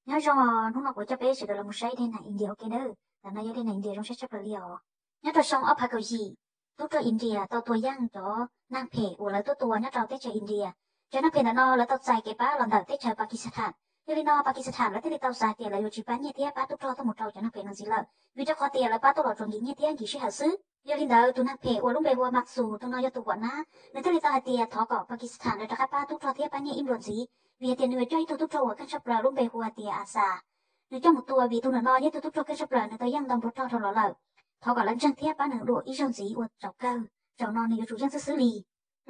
Nyob zoo, hnub no kuv coj peb sawv daws los mus saib dej nag India ua ke nawb. Ntawm no yog dej nag India zoo saib tshaj plaws li os. Nyob rau xyoo ob phav kaum yim, tub rog India tau tua yeej cov neeg phem uas lawv tuaj tua nyob rau teb chaws India. Cov neeg phem ntawm no lawv tau txais kev pab los ntawm teb chaws Pakistan. Yog li no Pakistan lawv thiaj li tau xav tias lawv yuav tsis pab nyiaj thiab pab tub rog tuaj mus rau cov neeg phem no ntxiv lawm, vim rau qhov tias lawv pab tuaj los tsuas nkim nyiaj thiab nkim sij hawm xwb. Yog li ntawd tus neeg phem uas lub npe hu ua Maksud, tus no yog tus huam nab, nws thiaj li tau hais tias thov kom Pakistan lawv rov qab pab tub rog thiab pab nyiaj ib nplua ntxiv, vim hais tias nws yuav coj ib tug tub rog uas keej tshaj plaws lub npe hu ua tias Asa. Nws coj mus tua vim tus ntawm no yog ib tug tub rog keej tshaj plaws, nws tau yeej ntau npua rog rau lawv lawm. Thov kom lawv ntseeg thiab pab nws dua ib zaug ntxiv ua tsaus kawg, zaum no nws yuav tsum yeej xwb xwb li.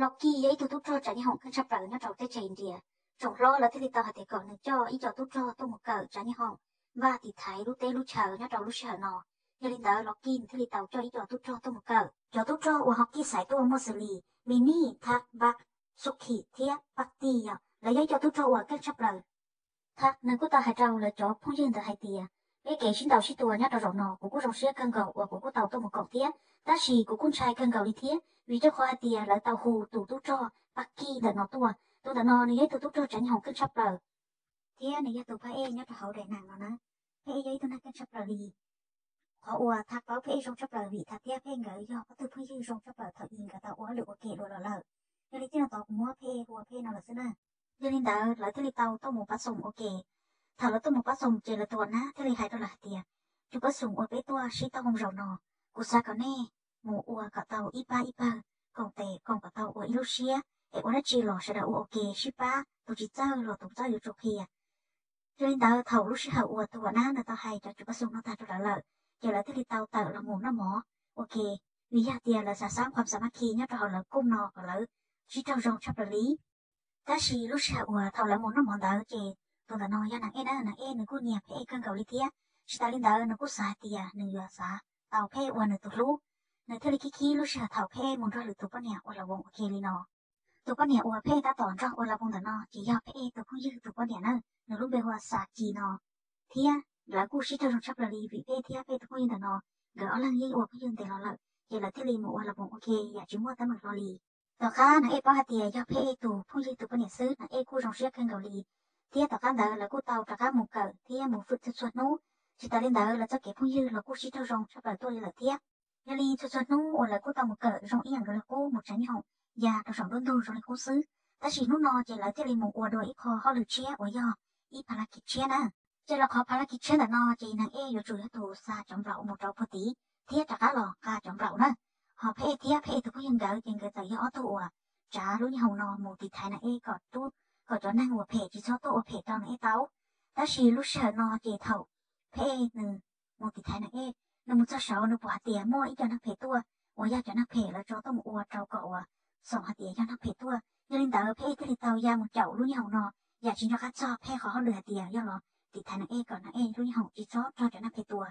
Los Kij yog ib tug tub rog tsav nyij hoom keej tshaj plaws nyob rau teb chaws India. Tsoom hlob lawv thiaj li tau hais tias kom nws coj ib co tub rog tuaj mus kawm tsav nyij hoom, npaj tiv thaiv lub teb lub chaw nyob rau lub sij hawm no. Yog li ntawd Los Kij nws thiaj li tau coj ib co tub rog tuaj mus kawm. Cov tub rog uas ho Kij xaiv tuaj muaj xws li Mini, Thab, Bab, Sukhim thiab Pab Tij yom, lawv yog ib co tub rog uas keej tshaj plaws. Thab nws kuj tau hais rau lawv cov phooj ywg ntawd hais tias, peb kev sib ntaus sib tua nyob rau zaum no kuv kuj zoo siab kawg nkaus uas kuv kuj tau tuaj mus koom thiab, tab sis kuv kuj ntshai kawg nkaus li thiab, vim rau qhov hais tias lawv tau hu tus tub rog Pab Kij ntawm no tuaj. Tus ntawm no nws yog ib tug tub rog tsav nyij hoom keej tshaj plaws, thiab nws yog tus phab ej nyob rau hauv daim neeg no na. Phab ej yog ib tug neeg keej tshaj plaws li. Qhov uas Thab paub phab ej zoo tshaj plaws vim Thab thiab phab ej nkawd yog ob tug phooj ywg zoo tshaj plaws thaum ub nkawd tau ua hauj lwm ua ke dua los lawm. Yog li txij no tod kuv muab phab ej hu ua phab ej no lawm xwb na. Yog li ntawd lawv thiaj li tau tuaj mus pab xoom ua ke. Thaum lawv tuaj mus pab xoom ces lawv tus huam nab thiaj li hais rau lawv hais tias, tus pab xoom uas peb tuaj sib tau hoo zaum no, kuv xav kom nej mus ua kom tau ib pab ib pawg, koom tes koom kom tau ua ib lub siab, es ua dab tsi los sawv daws ua ua ke sib pab, tus tsis txawj los tus txawj yuav tsum qhia. Yog li ntawd thaum lub sij hawm uas tus huam nab ntawd tau hais cov tus pab xoom no tag rau lawv lawm, ces lawv thiaj li tau tawm los mus noj mov ua ke, vim yog tias lawv xav xab qhuam xav mab khi nyob rau hauv lawv kooj no kom lawv sib raug zoo tshaj plaws li. Tab sis lub sij hawm uas thaum lawv mus noj mov ntawd ces tus ntawm no yog Neeg Ej na, Neeg Ej nws kuj nyiam Phab Ej kawg nkaus li thiab. Tsis tas li ntawd nws kuj xav hais tias nws yuav xav tau Phab Ej ua nws tus hlub. Nws thiaj li khib khib lub sij hawm thaum Phab Ej mus nrog lwm tus poj niam ua las voos ua ke li no. Tus poj niam uas Phab Ej tab tom nrog ua las voos ntawm no ces yog Phab Ej tus phooj ywg tus poj niam na, nws lub npe hu ua Xav Ci no. Thiab lawv kuj sib raug zoo tshaj plaws li vim Phab Ej thiab Phab Ej tus phooj ywg ntawm no, nkawd ob leeg yeej ua phooj ywg ntev los lawm, ces lawv thiaj li mus ua las voos ua ke yam tsis muaj teeb meem hlo li. Tom qab Neeg Ej paub hais tias yog Phab Ej tus phooj ywg tus poj niam xwb, Neeg Ej kuj zoo siab kawg nkaus li. Thiab tom qab ntawd lawv kuj tau rov qab mus kawm thiab mus fwm txhua txhua hnub. Tsis tas li ntawd lawv txoj kev phooj ywg los kuj sib raug zoo tshaj plaws tuaj li lawm thiab. Yog li txhua txhua hnub uas lawv kuj tau mus kawm zoo ib yam nkaus li qub, mus tsav nyij hoom ya rau saum nruab ntug zoo li qub xwb. Tab sis hnub no ces lawv thiaj li mus ua dua ib qho hauj lwm tshiab uas yog ib phav laj kis tshiab na. Ces los qhov phav laj kis tshiab ntawm no ces Neeg Ej yuav tsum yog tus xa cov nplaum mus rau puag tid thiab rov qab los nqa cov nplaum na. Ho Phab Ej thiab Phab Ej tus phooj ywg nkawd ces nkawd txawm yog ob tug uas tsav lub nyij hoom no mus tiv thaiv Neeg Ej kom rub, kom cov neeg uas phem tsis txhob tuaj ua phem rau Neeg Ej tau. Tab sis lub sij hawm no ces thaum Phab Ej nws mus tiv thaiv Neeg Ej, nws mus txog saud nws pom hais tias muaj ib co neeg phem tuaj uas yog cov neeg phem lawv tso tuaj mus ua rau kom uas xoom hais tias yog neeg phem tuaj. Yog li ntawd Phab Ej thiaj li tau ya mus caum lub nyij hoom no, yam tsis nco qab txog Phab Ej qhov hauj lwm hais tias yog los tiv thaiv Neeg Ej kom Neeg Ej lub nyij hoom tsis txhob raug cov neeg phem tua.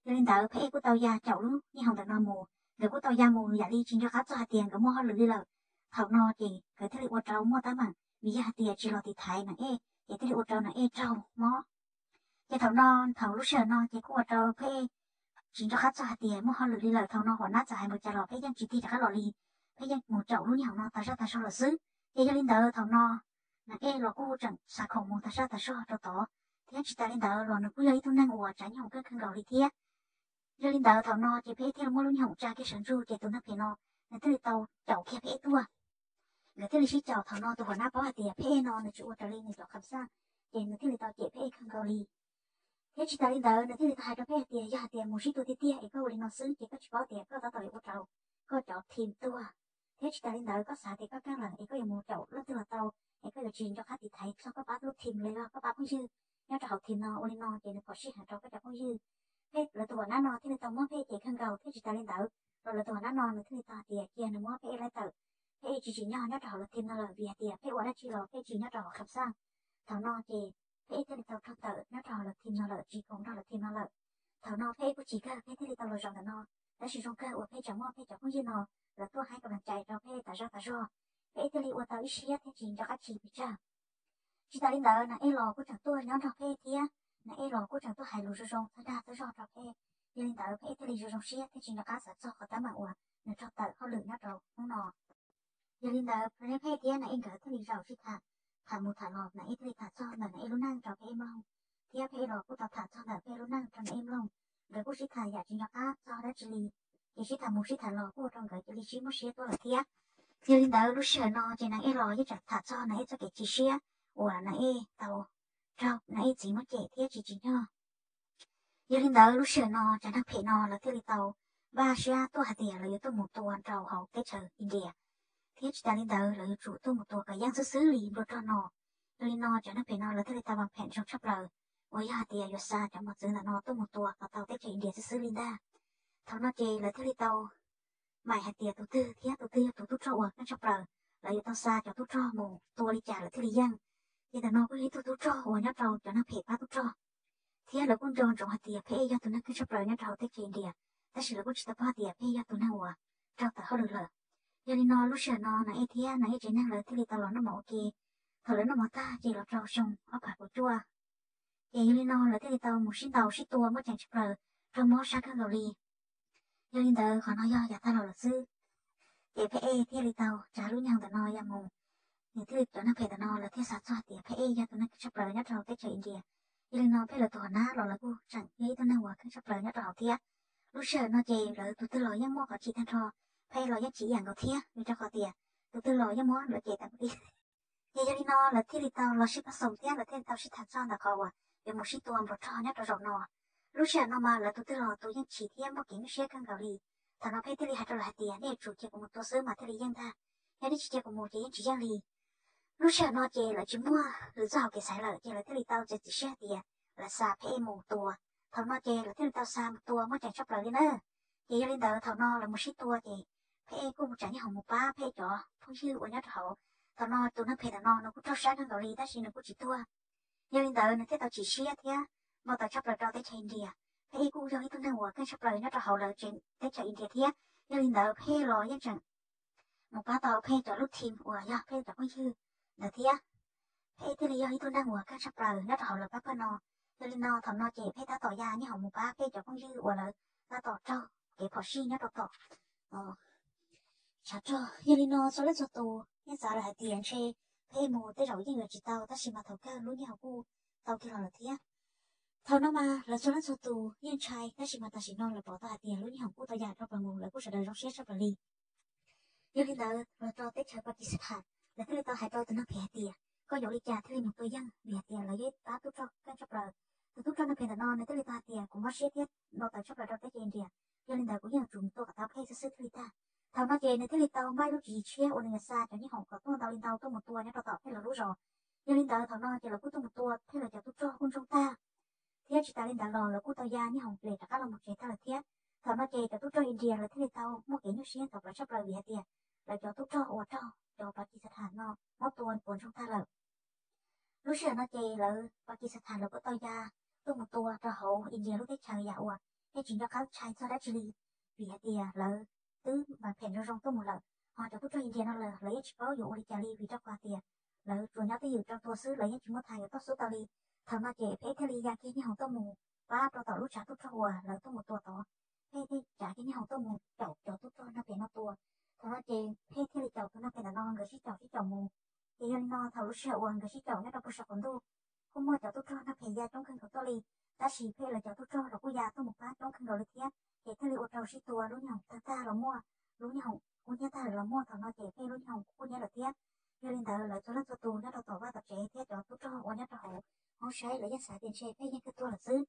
Yog li ntawd Phab Ej kuj tau ya caum lub nyij hoom ntawm no mus, nkawd kuj tau ya mus yam li tsis nco qab txog hais tias nkawd muaj hauj lwm li lawm. Thaum no ces nkawd thiaj li ua rau muaj teeb meem vim yog hais tias tsis los tiv thaiv Neeg Ej ces thiaj li ua rau Neeg Ej raug mob. Ces thaum no, thaum lub sij hawm no ces kuj ua rau Phab Ej tsis nco qab txog hais tias muaj hauj lwm li lawm. Thaum no huam nab txawm hais npaum cas los Phab Ej yeej tsis tig rov qab los li, Phab Ej yeej mus caum lub nyij hoom no tag zaj tag zog lawm xwb. Ces yog li ntawd thaum no Neeg Ej los kuj tseem xav khoom mus tag zaj tag zog rau tod, thiab tsis tas li ntawd los nws kuj yog ib tug neeg uas tsav nyij hoom kawg kawg nkaus li thiab. Yog li ntawd thaum no ces Phab Ej thiaj li muab lub nyij hoom tsa kiag sawv ntsug ces tus neeg phem no nws thiaj li tau caum kiag Phab Ej tuaj. Nkawd thiaj li sib caum, thaum no tus huam nab paub hais tias Phab Ej no nws tsis ua raws li nws cov kham xaj, ces nws thiaj li tau cem Phab Ej kawg nkaus li. Thiab tsis tas li ntawd nws thiaj li tau hais rau Phab Ej hais tias yog hais tias mus sib tua tiag tiag es koj ua li no xwb ces koj tsis paub tias koj tab tom yuav ua rau koj cov team tuag. Thiab tsis tas li ntawd koj xav tias koj keej lawm es koj yuav mus caum leej twg los tau, es koj yuav tsis nco qab tiv thaiv txog koj pab lub team los yog koj pab phooj ywg nyob rau hauv team no, ua li no ces nws phom sij heev rau koj cov phooj ywg. Phab Ej lawv tus huam nab no thiaj li tau muab Phab Ej cem kawg nkaus. Thiab tsis tas li ntawd los lawv tus huam nab no nws thiaj li tau hais tias cia nws muab Phab Ej laij tawm, Phab Ej tsis tsim nyog nyob rau hauv lawv team no lawm vim hais tias Phab Ej ua dab tsi los Phab Ej tsis nyob rau hauv kham xaj. Thaum no ces Phab Ej thiaj li tau raug tawm nyob rau hauv lawv team no lawm, tsis khoom nrog lawv team no lawm. Thaum no Phab Ej kuj chim kawg, Phab Ej thiaj li tau los zaum ntawm no. Tab sis zoo kawg uas Phab Ej tseem muaj Phab Ej cov phooj ywg no lawv tuaj hais kom nws cais rau Phab Ej tas zaj tas zog, Phab Ej thiaj li ua tau ib siab thiab tsis nco qab chim pes tsawg. Tsis tas li ntawd Neeg Ej los kuj tseem tuaj nyob nrog Phab Ej thiab, Neeg Ej los kuj tseem tuaj hais lus zoo zoo txhawb dag txhawb zog rau Phab Ej. Yog li ntawd Phab Ej thiaj li zoo zoo siab thiab tsis nco qab xav txog qhov teeb meem uas nws raug tawm hauj lwm nyob rau hnub no. Yog li ntawd Phab Ej thiab Neeg Ej nkawd thiaj li zaum sib tham, tham mus tham los Neeg Ej thiaj li tham txog ntawm Neeg Ej lub neej rau Phab Ej mloog. thiab Pheb Ej los kuj tau tham txog ntawm Pheb Ej lub neej rau Naj Ej mloog. Nkawd kuj sib tham yam tsis nco qab txog dab tsi li, ces sib tham mus sib tham los kuj ua rau nkawd cia li sib muaj siab tuaj lawm thiab. Yog li ntawd lub sij hawm no ces Naj Ej los yeej tseem tham txog Naj Ej txoj kev chim siab uas Naj Ej tau raug Naj Ej txiv muab cem thiab tsis tsim nyog. Yog li ntawd lub sij hawm no cov neeg phem no lawv thiaj li tau npaj siab tuaj hais tias lawv yuav tuaj mus tua rau hauv teb chaws India, thiab tsis tas li ntawd lawv yuav tsum tuaj mus tua kom yeej xwb xwb li nplua rog no. Yog li no cov neeg phem no lawv thiaj li tau vam phem zoo tshaj plaws uas yog hais tias yuav xa cov mos txwv ntawm no tuaj mus tua kom tau teb chaws India xwb xwb li ntag. Thaum no ces lawv thiaj li tau maim hais tias tus twg thiab tus twg yog tus tub rog uas keej tshaj plaws, lawv yuav tau xa cov tub rog mus tua li cas lawv thiaj li yeej. Ces ntawm no kuj yog ib tug tub rog uas nyob rau cov neeg phem pab tub rog, thiab lawv kuj nco ntsoov hais tias Pheb Ej yog tus neeg keej tshaj plaws nyob rau hauv teb chaws India, tab sis lawv kuj tsis tau paub hais tias Pheb Ej yog tus neeg uas raug tawm hauj lwm lawm. Yog li no lub sij hawm no Naj Ej thiab Naj Ej tsev neeg lawv thiaj li tau los noj mov ua ke. Thaum lawv noj mov tag ces los rau xyoo ob phav kaum cuaj, ces yog li no lawv thiaj li tau mus sib ntaus sib tua muaj ceem tshaj plaws, raug mob sab kawg nkaus li. Yog li ntawd qhov no yog yav tag los lawm xwb. Ces Pheb Ej thiaj li tau tsav lub nyuag ntawm no ya mus. Nws thiaj li cov neeg phem ntawm no lawv thiaj xav txog tias Pheb Ej yog tus neeg keej tshaj plaws nyob rau hauv teb chaws India. Yog li no Pheb Ej lawv tus hau nab los lawv kuj tseem yog ib tug neeg uas keej tshaj plaws nyob rau hauv thiab. Lub sij hawm no ces lawv tus twg los yeej muaj qhov chim tag nrho, Pheb Ej los yeej chim ib yam nkaus thiab, vim rau qhov tias tus twg los yeej muab lawv cem tas npaum li. Ces yog li no lawv thiaj li tau los sib pab xoom thiab lawv thiaj li tau sib tham txog ntawm qhov uas yuav mus sib tua nplua rog nyob rau zaum no. Lub sij hawm no mas lawv tus twg los tus yeej chim thiab muaj kev nyuaj siab kawg nkaus li. Thaum no Pheb Ej thiaj li hais rau lawv hais tias nej yuav tsum cia kuv mus tua xwb mas thiaj li yeej ntag, yog nej tsis cia kuv mus ces yeej tsis yeej li. Lub sij hawm no ces lawv tsis muaj lwm txoj hauv kev xaiv lawm ces lawv thiaj li tau txiav txim siab hais tias lawv xa Pheb Ej mus tua. Thaum no ces lawv thiaj li tau xa mus tua muaj ceem tshaj plaws li na. Ces yog li ntawd thaum no lawv mus sib tua ces Pheb Ej kuj mus tsav nyoob hoom mus pab Pheb Ej cov phooj ywg uas nyob rau hauv. Thaum no tus neeg phem ntawm no nws kuj raug sab kawg nkaus li tab sis nws kuj tsis tuag. Yog li ntawd nws thiaj tau chim siab thiab npau taws tshaj plaws rau teb chaws India. Pheb Ej kuj yog ib tug neeg uas keej tshaj plaws nyob rau hauv lawv teb chaws India thiab. Yog li ntawd Pheb Ej los yeej tseem mus pab tau Pheb Ej cov lub team uas yog Pheb Ej cov phooj ywg ntawd thiab. Pheb Ej thiaj li yog ib tug neeg uas keej tshaj plaws nyob rau hauv lawv pab pawg no. Yog li no thaum no ces Pheb Ej tab tom ya nyoob hoom mus pab Pheb Ej cov phooj ywg uas lawv tab tom raug kev phom sij nyob rau tom tshav rog. Yog li no txhua leej txhua tus yeej xav lawm hais tias ntshe Pheb Ej mus tej zaum yeej yuav tsis tau, tab sis mas thaum kawg lub nyoob hoom kuj tau kiag los lawm thiab. Thaum no mas lawv txhua leej txhua tus yeej ntshai, tab sis mas tam sim no lawv pom tau hais tias lub nyoob hoom kuj tau ya rau plaws mus, lawv kuj sawv daws zoo siab tshaj plaws li. Yog li ntawd los rau teb chaws Pakistan, lawv thiaj li tau hais rau tus neeg phem hais tias koj yuav ua li cas thiaj li mus tua yeej, vim hais tias lawv yog ib pab tub rog keej tshaj plaws. Tus tub rog neeg phem ntawm no nws thiaj li tau hais tias kuv mob siab thiab npau taws tshaj plaws rau teb chaws India, yog li ntawd kuv yeej yuav tsum mus tua kom tau Pheb Ej xwb xwb thiaj li tag. Thaum no ces nws thiaj li tau npaj ib lub tswv yim tshiab uas nws yuav xa cov nyoob hoom kom tuaj ntau li ntau tuaj mus tua nyob rau tom Pheb Ej lawv lub zos. Yog li ntawd thaum no ces lawv kuj tuaj mus tua, Pheb Ej lawv cov tub rog kuj ntsoog tag, thiab tsis tas li ntawd los lawv kuj tau ya nyoob hoom ples rov qab los mus tsev tag lawm thiab. Thaum no ces cov tub rog India lawv thiaj li tau muaj kev nyuaj siab ntxhov plawv tshaj plaws vim hais tias lawv cov tub rog uas raug cov Pakistan no muab tua puas ntsoog tag lawm. Lub sij hawm no ces lawv Pakistan lawv kuj tau ya tuaj mus tua rau hauv India lub teb chaws yam uas yeej tsis nco qab ntshai txog dab tsi li, vim hais tias lawv twb vam phem zoo zoo tuaj mus lawm. Ho cov tub rog India no lawm lawv yeej tsis paub yuav ua li cas li, vim rau qhov tias lawv tsuas nyob twj ywm rau tua xwb, lawv yeej tsis muaj thav yuav tuaj xub tau li. Thaum no ces Pheb Ej thiaj li ya kiag nyoob hoom tuaj mus pab rau tom lub tshav tub rog uas lawv tuaj mus tua tod. Pheb Ej thiaj tsav kiag nyoob hoom tuaj mus caum cov tub rog neeg phem no tua. Thaum no ces Pheb Ej thiaj li caum tus neeg phem ntawm no, nkawd sib caum sib caum mus. Ces yog li no thaum lub sij hawm uas nkawd sib caum nyob rau pem saum qaum ntuj, kuj muaj cov tub rog neeg phem ya coob kawg nkaus tuaj li, tab sis Pheb Ej lawv cov tub rog los kuj ya tuaj mus pab coob kawg nkaus li thiab, ces thiaj li ua rau sib tua lub nyoob hoom tag tag los muaj, lub nyoob hoom kub hnyiab tag lawm los muaj. Thaum no ces Pheb Ej lub nyoob hoom kuj kub hnyiab lawm thiab. Yog li ntawd lawv txhua leej txhua tus nyob rau tom vaj tom tsev thiab cov tub rog uas nyob rau hauv hoob saib lawv yeej xav tias ntshe Pheb Ej yeej kawg tuag lawm xwb.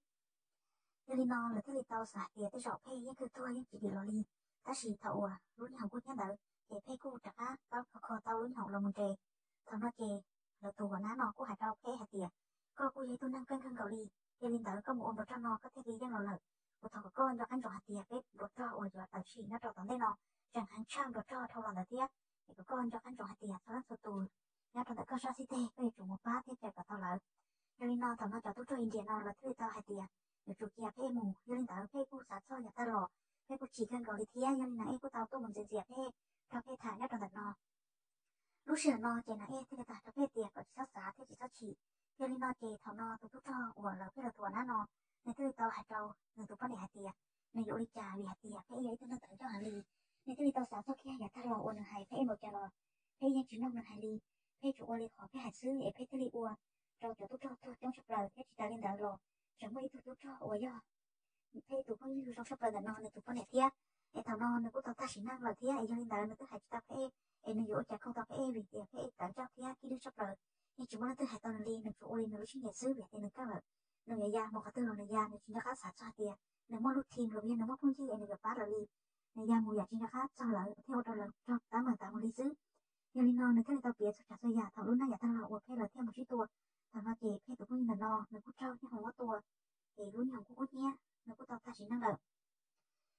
Yog li no lawv thiaj li tau xav hais tias tej zaum Pheb Ej yeej kawg tuag yeej tsis dim los li. Tab sis thaum uas lub nyoob hoom kub hnyiab ntawd ces Pheb Ej kuj rov qab pab kho kho tau lub nyoob hoom los mus nres. Thaum no ces lawv tus hau nab no kuj hais rau Pheb Ej hais tias koj kuj yog ib tug neeg keej kawg nkaus li, yog li ntawd koj mus ua npua rog no koj thiaj li yeej los lawm. Kuv thov kom koj nco qab ntsoov hais tias peb npua rog uas yuav tawm sim nyob rau tom ntej no tseem heev tshaj npua rog dhau los ntawd thiab. Es kom koj nco qab ntsoov hais tias txhua leej txhua tus nyob rau ntawm koj sab xib teg koj yuav tsum mus pab thiab cawm kom tau lawv. Yog li no thaum no cov tub rog India no lawv thiaj li tau hais tias yuav tsum cia Pheb Ej mus. Yog li ntawd Pheb Ej kuj xav txog yav tag los, Pheb Ej kuj chim kawg nkaus li thiab. Yog li ntawd Pheb Ej kuj tau tuaj mus ntxias ntxias Pheb Ej, rau Pheb Ej tham nyob rau ntawm no. Lub sij hawm no ces Naj Ej thiaj li tau hais rau Pheb Ej tias kom tsis txhob xav thiab tsis txhob chim. Yog li no ces thaum no tus tub rog uas lawv Pheb Ej lawv tus hau nab no, nws thiaj li tau hais rau nws tus poj niam hais tias nws yuav ua li cas, vim hais tias Pheb Ej yog ib tug neeg tawv ncauj heev li. Nws thiaj li tau xav txog kiag yav tag los uas nws hais Pheb Ej npaum cas los Pheb Ej yeej tsis mloog nws hais li. Pheb Ej tsuas ua li qhov Pheb Ej hais xwb es Pheb Ej thiaj li ua rau cov tub rog tuag coob tshaj plaws thiab tsis tas li ntawd los tseem muaj ib tug tub rog uas yog Pheb tus phooj ywg zoo tshaj plaws ntawm no nws tus poj niam thiab. Es thaum no nws kuj tau tag sim neej lawm thiab es yog li ntawd nws twb hais tsis tau Pheb, es nws yuav ua cas khoo tau Pheb vim tias Pheb tawv ncauj thiab khib dwb tshaj plaws. Yeej tsis muaj leej twg hais tau nws li, nws tsuas ua li nws lub siab nyiam xwb vim tias nws keej lawm. Nws yuav ya mus qhov twg los nws ya, nws tsis nco qab xav txog hais tias nws muaj lub team los yog nws muaj phooj ywg es nws yuav pab lawv li. Nws ya mus yam tsis nco qab txog lawv thiaj ua rau lawv raug tab meem tas mus li xwb. Yog li no nws thiaj li tau piav txhua tsav txhua yam thaum lub neej yav tag los uas Pheb lawv thiaj mus sib tua. Thaum no ces Pheb tus phooj ywg ntawm no nws kuj raug nyob hoom muab tua, ces lub nyob hoom kuj kub hnyiab, nws kuj tau tag sim neej lawm.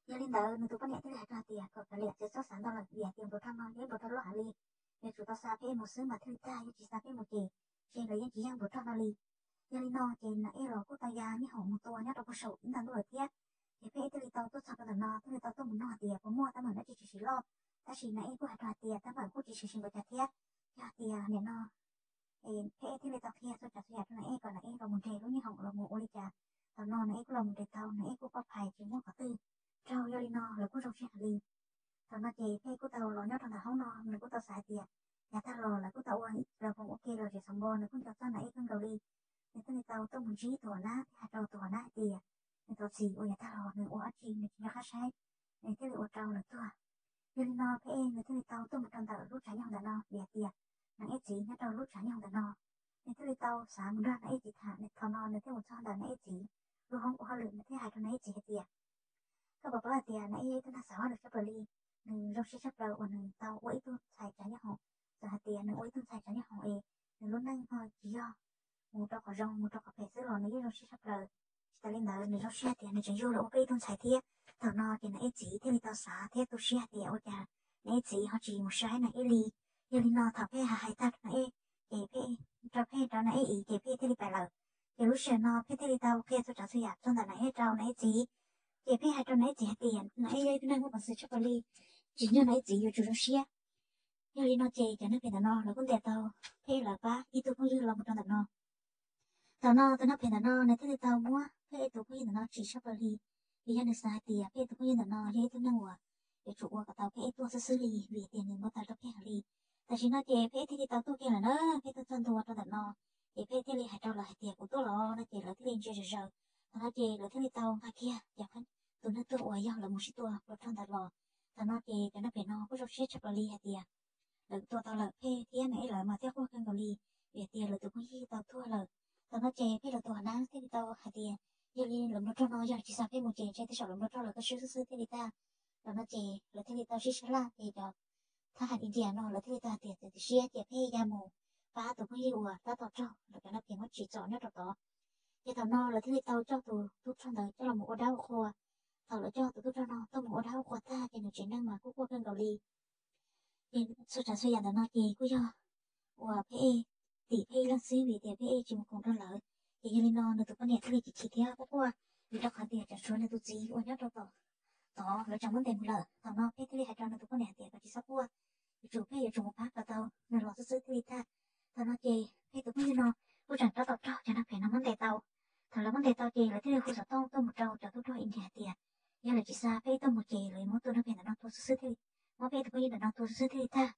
Yog li ntawd nws tus poj niam thiaj li hais rau hais tias kom kav liam txawm txhob xav ntau lawm vim hais tias npluag rog no yog ib npluag rog loj heev li, yuav tsum tau xa Pheb mus xwb mas thiaj li tag, yog tsis xa Pheb mus ces ntshe lawv yeej tsis yeej npluag rog no li. Yog li no ces Nam Ej los kuj tau ya nyob hoom mus tua nyob rau puag saum ib nta ntuj lawm thiab. Ces Pheb thiaj li tau tuaj txog rau ntawm no thiaj li tau tuaj mus nug hais tias puas muaj teeb meem dab tsi tshwm sim loj, tab sis Nam Ej kuj hais rau hais tias teeb meem kuj tsis tshwm sim npaum cas thiab. Yog hais tias nim no Pheb thiaj li tau qhia txhua tsav txhua yam rau Nam Ej kom Nam Ej los mus nres lub nyob hoom los mus ua li cas. Thaum no Nam Ej kuj los mus nres tau, Nam Ej kuj poj phais tsis muaj qhov twg raug. Yog li no lawv kuj zoo siab heev li. Thaum no ces Pheb kuj tau los nyob rau ntawm hoob no, nws kuj tau xav hais tias yav tag los lawv kuj tau ua, lawv kuj ua ke los tseem xav npo, nws kuj nco txog Nam Ej kawg nkaus li. Nws thiaj li tau tuaj mus ntsib tus uas nab thiab hais rau tus uas nab hais tias nws thov txim uas yav tag los nws ua dab tsi nws tsis nco qab saib, nws thiaj li ua rau lawv tuag. Yog li no Pheb nws thiaj li tau tuaj mus rau ntawm lub tshav nyob hoom ntawm no vim hais tias Nam Ej txiv nyob rau lub tshav nyob hoom ntawm no. Nws thiaj li tau xav mus nrog Nam Ej txiv tham, thaum no nws thiaj mus txog ntawm Nam Ej txiv lub hoob ua hauj lwm, nws thiaj hais rau Nam Ej txiv hais tias koj puas paub hais tias Nam Ej yog ib tug neeg xav hauj lwm tshaj plaws li, nws zoo siab tshaj plaws uas nws tau ua ib tug ntxhais tsav nyob hoom. Txawm hais tias nws ua ib tug ntxhais tsav nyob hoom es nws lub neej ho tsis yog mus rau qhov zoo mus rau qhov phem xwb los nws yeej zoo siab tshaj plaws. Tsis tas li ntawd nws zoo siab tias nws tseem yug los ua peb ib tug ntxhais thiab. Thaum no ces Nam Ej txiv thiaj li tau xav thiab tu siab hais tias ua cas Nam Ej txiv ho tsis mus saib Nam Ej li. Yog li no thaum Pheb hais hais tag rau Nam Ej, ces Pheb, rau Pheb rau Nam Ej txiv ces Pheb thiaj li pais lawm. Ces lub sij hawm no Pheb thiaj li tau qhia txhua tsav txhua yam txog ntawm Nam Ej rau Nam Ej txiv. Ces Pheb hais rau Nam Ej txiv hais tias Nam Ej yog ib tug neeg muaj peev xwm tshaj plaws li, tsim nyog Nam Ej txiv yuav tsum zoo siab. Yog li no ces cov neeg phem ntawm no lawv kuj ntes tau Pheb lawv pab ib tug phooj ywg los mus rau ntawm no. Thaum no tus neeg phem ntawm no nws thiaj li tau muab Pheb tus phooj ywg ntawm no tsim tshaj plaws li, vim yog nws xav hais tias Pheb tus phooj ywg ntawm no yog ib tug neeg uas yuav tsum ua kom tau Pheb tuag xwb xwb li vim tias nws npau taws rau Pheb heev li. Tam sim no ces Pheb thiaj li tau tuaj kiag lawm na, Pheb tuaj txog ntua rau ntawm no, ces Pheb thiaj li hais rau lawv hais tias kuv tuaj los no ces lawv thiaj li ntsia zom zaws. Thaum no ces lawv thiaj li tau nqa kiag cov, tus neeg tuag uas yog lawv mus sib tua ua rog ntawd los. Thaum no ces cov neeg phem no kuj zoo siab tshaj plaws li hais tias lawv tua tau lawm, Pheb thiab Nam Ej lawv mas thiaj quaj kawg nkaus li vim hais tias lawv tus phooj ywg tau tuag lawm. Thaum no ces Pheb lawv tus uas nab thiaj li tau hais tias yog li lawv npluag rog no yog lawv tsis xa Pheb mus ces ntshe tej zaum lawv npluag rog lawv kaj siab xwb xwb thiaj li tag. Thaum no ces lawv thiaj li tau sib sab laj ces cov thab ham India no lawv thiaj li tau hais tias txawm tias siab ces Pheb ya mus pab tus phooj ywg uas tab tom raug lawv cov neeg phem muab tsim txom nyob rau tod. Ces thaum no lawv thiaj li tau coj tus tub rog ntawd coj los ua dab ua qhua. Thaum lawv coj tus tub rog no tuaj mus ua dab ua qhua tag ces nws tsev neeg mas kuj quaj kawg nkaus li. Ces txhua tsav txhua yam ntawm no ces kuj yog uas Pheb tim Pheb ib leeg xwb vim tias Pheb tsis mus koom rau lawv. Ces yog li no nws tus poj niam thiaj li chim chim thiab quaj quaj vim rau qhov tias tsam tshuav nws tus txiv uas nyob rau tom tod lawv tseem muab ntes mus lawm. Thaum no Pheb thiaj li hais rau nws tus poj niam hais tias kom tsis txhob quaj, yuav tsum Pheb yuav tsum mus pab kom tau nws los xwb xwb thiaj li tag. Thaum no ces Pheb tus phooj ywg no kuj tseem tab tom raug cov neeg phem no muab ntes tau. Thaum lawv muab ntes tau ces lawv thiaj li hu xov tooj tuaj mus rau cov tub rog India hais tias yog lawv tsis xa Pheb tuaj mus ces lawv yuav muab tus neeg phem ntawm no tua xwb xwb thiaj li, muab Pheb tus phooj ywg ntawm no tua xwb xwb thiaj li tag.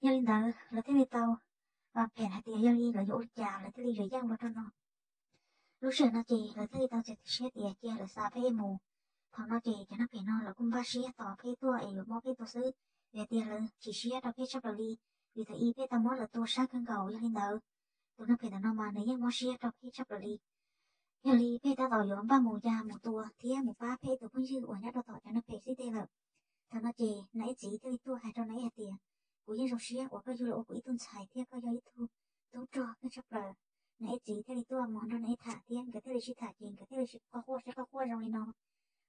Yog li ntawd lawv thiaj li tau vam phem hais tias yog li lawv yuav ua li cas lawv thiaj li yuav yeej ua rau no. Lub sij hawm no ces lawv thiaj li tau txiav txim siab tias cia lawv xa Pheb mus. Thaum no ces cov neeg phem no lawv kuj npaj siab tos Pheb tuaj es yuav muab Pheb tua xwb, vim tias lawv chim siab rau Pheb tshaj plaws li, vim thaum ub Pheb tau muab lawv tua sab kawg nkaus. Yog li ntawd tus neeg phem ntawm no mas nws yeej mob siab rau Pheb tshaj plaws li. Yog li Pheb tab tom yuav npaj mus ya mus tua thiab mus pab Pheb tus phooj ywg uas nyob rau tom cov neeg phem xib teg lawm. Thaum no ces Nam Ej txiv thiaj li tuaj hais rau Nam Ej hais tias kuv yeej zoo siab uas koj yug los ua kuv ib tug ntxhais thiab koj yog ib tug tub rog kawg tshaj plaws. Nam Ej txiv thiaj li tuaj mus nrog Nam Ej tham thiab nkawd thiaj li sib tham ces nkawd thiaj li sib qo quaj sib qo quaj zoo li no.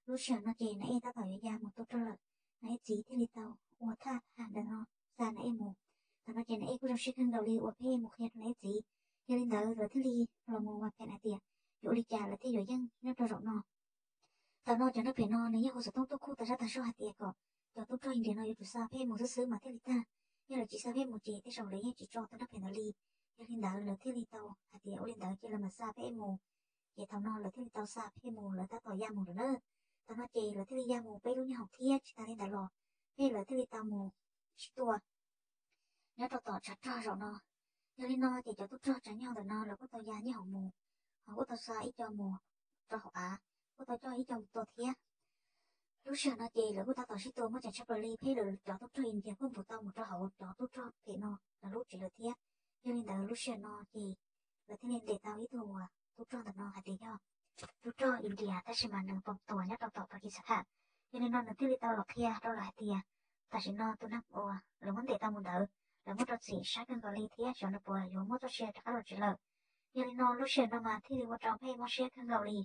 Lub sij hawm no ces Nam Ej tab tom yuav ya mus tua rog lawm, Nam Ej txiv thiaj li tau ua thaj ham ntawm no xa Nam Ej mus. Thaum no ces Nam Ej kuj zoo siab kawg nkaus li uas Pheb mus qhia rau Nam Ej txiv. Yog li ntawd lawv thiaj li los mus vam phem hais tias yuav ua li cas lawv thiaj yuav yeej nyob rau zaum no. Thaum no cov neeg phem no nws yeej hu xov tooj tuaj khuj tas zaj tas zog hais tias kom cov tub rog India no yuav tsum xa Pheb mus xwb xwb mas thiaj li tag. Yog lawv tsis xa Pheb mus ces tej zaum lawv yeej tsis tso tus neeg phem ntawd li. Yog li ntawd lawv thiaj li tau hais tias ua li ntawd ces lawv mam xa Pheb mus. Ces thaum no lawv thiaj li tau xa Pheb mus, lawv tab tom ya mus lawm na. Thaum no ces lawv thiaj li ya mus peb lub nyob hoom thiab tsis tas li ntawd los Pheb lawv thiaj li tau mus sib tua nyob rau tom tshav rog zaum no. Yog li no ces cov tub rog tsav nyog ntawm no lawv kuj tau ya nyiaj hoom mus, ho kuj tau xa ib co mus rau hauv av, kuj tau coj ib co mus tua thiab. Lub sij hawm no ces lawv kuj tab tom sib tua muaj ceem tshaj plaws li, peb lawv cov tub rog India kuj npus tau mus rau hauv cov tub rog phem no lawv lub tsev lawm thiab. Yog li ntawd lub sij hawm no ces lawv thiaj li ntes tau ib tug tub rog ntawm no hais tias yog tub rog India tab sis mas nws pom tuag nyob rau tom Pakistan. Yog li no nws thiaj li tau los qhia rau lawv hais tias tam sim no tus neeg uas lawv muab ntes tau mus ntawd, lawv muab rau txim sab kawg nkaus li thiab xyov nws puas yuav muaj txoj sia rov qab los tsev lawm. Yog li no lub sij hawm no mas thiaj li ua rau peb mob siab kawg nkaus li.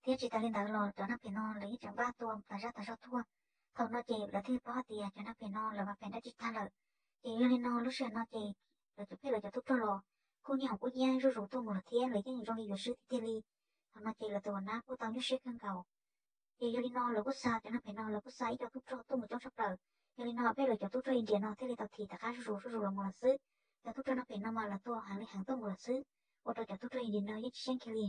Thiab tsis tas li ntawd los cov neeg phem no lawv yeej tseem npaj tua tas zaj tas zog tuaj. Thaum no ces lawv thiaj li paub hais tias cov neeg phem no lawv mas phem dab tsi tag lawm. Ces yog li no lub sij hawm no ces lawv cov phem lawv cov tub rog los kuj nyiaj hoom kuj nyiaj zuj zus tuaj mus lawm thiab lawv yeej zoo li yuav swb tiag tiag li. Thaum no ces lawv tus uas nab kuj tau nyuaj siab kawg nkaus. Ces yog li no lawv kuj xa cov neeg phem no lawv kuj xa ib co tub rog tuaj mus coob tshaj plaws. Yog li no peb lawv cov tub rog India no thiaj li tau thim rov qab zuj zus zuj zus los mus lawm xwb. Cov tub rog neeg phem no mas lawv tuaj heev li heev tuaj mus lawm xwb, ua rau cov tub rog India no yeej tsis yeej kiag li.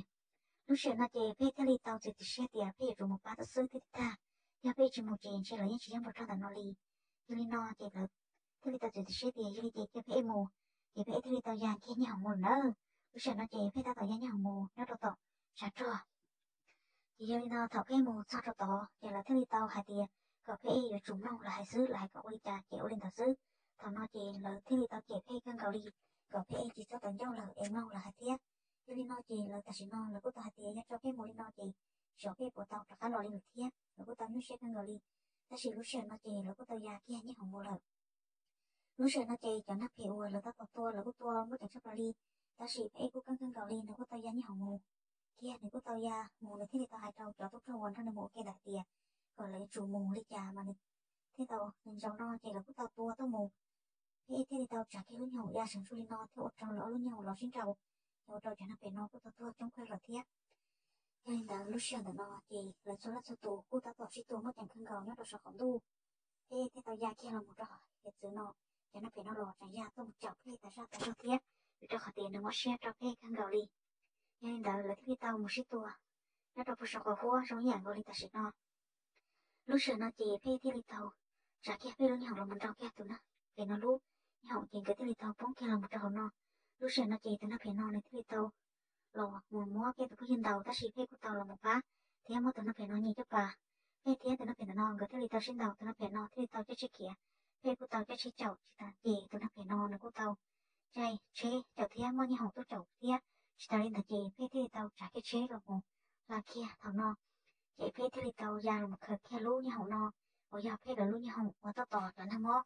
Lub sij hawm no ces peb thiaj li tau txiav txim siab tias peb yuav tsum mus pab tib xwb thiab tiag, yog peb tsis mus ces ntshe lawv yeej tsis yeej npau rog ntawm no li. Yog li no ces lawv thiaj li tau txiav txim siab tias yog li ces cia peb mus, ces peb thiaj li tau ya kiag nyiaj hoom mus lawm nawb. Lub sij hawm no ces peb tab tom ya nyiaj hoom mus nyob rau tom tshav rog. Ces yog li no thaum peb mus txog rau tod ces lawv thiaj li tau hais tias kom peb yuav tsum mloog lawv hais xwb, lawv hais kom ua li cas ces ua li ntawd xwb. Thaum no ces lawv thiaj li tau cem peb kawg nkaus li, kom peb tsis txhob tau ncauj lawm es mloog lawv hais thiab. Yog li no ces lawv tam sim no lawv kuj tau hais tias yog tso peb mus li no ces xyov peb puas tau rov qab los li lawm thiab, lawv kuj tau nyuaj siab kawg nkaus li. Tab sis lub sij hawm no ces lawv kuj tau ya kiag nyiaj hoom mus lawm. Lub sij hawm no ces cov neeg phem uas lawv tab tom tua lawv kuj tua muaj ceem tshaj plaws li, tab sis peb kuj keej kawg nkaus li nws kuj tau ya nyiaj hoom mus kiag, nws kuj tau ya mus nws thiaj li tau hais rau cov tub rog uas nrog nws mus ua ke ntawd hais tias kom lawv yuav tsum mus li cas mas nws thiaj tau, nws zaum no ces lawv kuj tau tua tuaj mus. Peb thiaj li tau tsav kiag lub nyoog ya seev zuj li no thiab ua rau lawv ob lub nyoog los sib nraus, ces ua rau cov neeg phem no kuj tau tuag coob kawg lawm thiab. Yog li ntawd lub sij hawm ntawm no ces lawv txhua leej txhua tus kuj tab tom sib tua muaj ceem kawg nkaus nyob rau saum qaum ntuj. Peb thiaj tau ya kiag los mus rau hauv hiav txwv no, cov neeg phem no los tseem ya tuaj mus caum peb tas zaj tas zog thiab, vim rau qhov tias nws mob siab rau peb kawg nkaus li. Yog li ntawd lawv thiaj li tau mus sib tua nyob rau puag saum qaum huab zoo ib yam nkaus li tam sim no. Lub sij hawm no ces peb thiaj li tau tsav kiag peb lub nyoog los mus nrau kiag tus neeg phem no lub nyoog, ces nkawd thiaj li tau poob kiag los mus rau hauv no. Lub sij hawm no ces tus neeg phem no nws thiaj li tau los mus muab peb tus phooj ywg ntaus, tab sis peb kuj tau los mus pab thiab muab tus neeg phem no nyiag caj pas. Peb thiab tus neeg phem ntawm no nkawd thiaj li tau sib ntaus, tus neeg phem no thiaj li tau caij tsheb khiav, peb kuj tau caij tsheb caum, tsis tas ces tus neeg phem no nws kuj tau caij tsheb caum thiab muaj nyiaj hoom tuaj caum thiab. Tsis tas li ntawd ces peb thiaj li tau tsav kiag tsheb los mus hla kiag thaum no, ces peb thiaj li tau ya los mus khaws kiag lub nyiaj hoom no uas yog peb lawv lub nyiaj hoom uas tuaj tos cov neeg mob.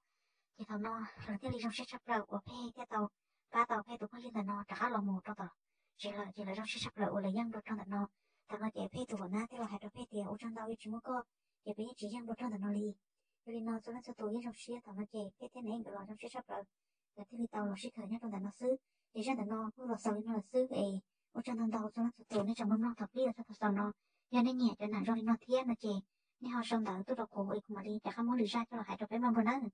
Ces thaum no lawv thiaj li zoo siab tshaj plaws uas peb thiaj tau pab tau peb tus phooj ywg ntawm no rov qab los mus rau tom tsev lawm, ces lawv zoo siab tshaj plaws uas lawv yeej npau rog ntawm no. Thaum no ces peb tus uas nab thiaj los hais rau peb tias ua tsaug ntau, yog tsis muaj koj ces peb yeej tsis yeej npau rog ntawm no li. Yog li no txhua leej txhua tus yeej zoo siab, thaum no ces peb thiab neb nkawd los zoo siab tshaj plaws, nkawd thiaj li tau los sib khaws nyob rau ntawm no xwb. Ces zaj ntawm no kuj los xaus li no lawm xwb es ua tsaug ntau ntau txhua leej txhua tus nej tseem mloog mloog thaum pib los txog thaum xaus no. Yog nej nyiam cov nam zoo li no thiab no ces nej ho sau ntawv tuaj rau kuv es kuv mam li rov qab muab lwm zaj coj los hais rau peb mloog dua nawb.